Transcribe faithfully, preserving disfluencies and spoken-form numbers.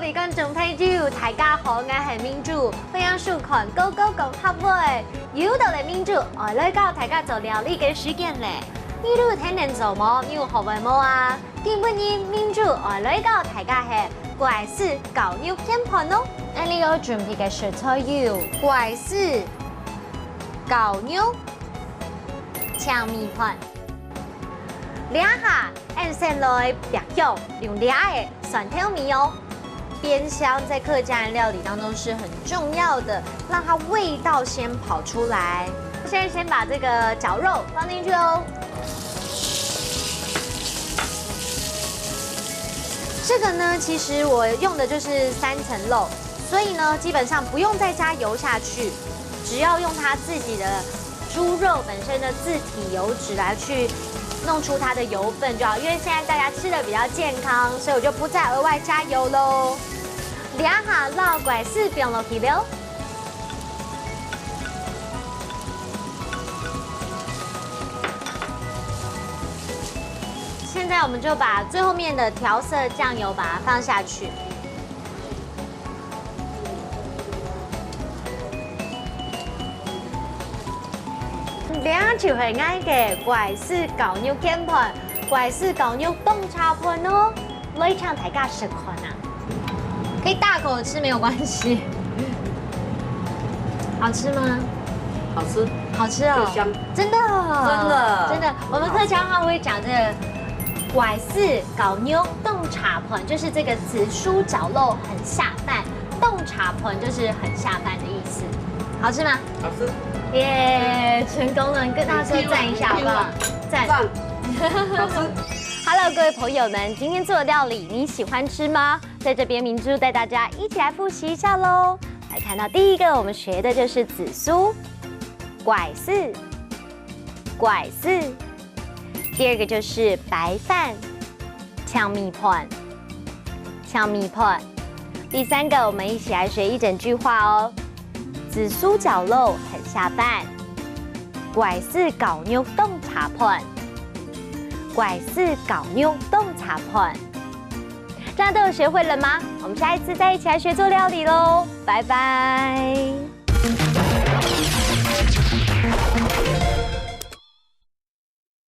各位觀眾朋友，大家好，𠊎係明珠，歡迎收看《Go Go 講客話》。又到了明珠愛來教大家做料理个時間咧。你都天天做無？你有學會無啊？今晡日明珠愛來教大家係拐絲絞肉拼盤哦。𠊎兜愛準備个食材有拐絲、絞肉、 青米飯。這下，𠊎先來煏香，用這个蒜頭米哦。煏香在客家人料理當中是很重要的，讓它味道先跑出來。現在先把這個絞肉放進去哦。這個呢，其實我用的就是三層肉，所以呢，基本上不用再加油下去，只要用它自己的豬肉本身的自體油脂來去弄出它的油分就好。因為現在大家吃得比較健康，所以我就不再額外加油囉。這下摎拐絲放落去了。現在我們就把最後面的調色醬油把它放下去。 這就係𠊎个拐絲絞肉拼盤，拐絲絞肉凍茶盤哦，來請大家食看啊！可以大口吃，沒有關係。好吃嗎？好吃，好吃哦，又香。真的哦，真的，真的，我們客家話會講這個拐絲絞肉凍茶盤，就是這個紫蘇絞肉很下飯，凍茶盤就是很下飯的意思。好吃嗎？好吃。耶，成功了！你跟大家說讚一下好不好？讚。讚。好吃。Hello，各位朋友們，今天做的料理你喜歡吃嗎？在這邊明珠帶大家一起來複習一下囉。來看到第一個，我們學的就是紫蘇、拐絲、拐絲。第二個就是白飯、青米飯、青米飯。第三個，我們一起來學一整句話哦。紫蘇絞肉很下飯，拐絲絞肉凍茶盤，拐絲絞肉凍茶盤。大家都有學會了嗎？我們下一次再一起來學做料理囉，拜拜。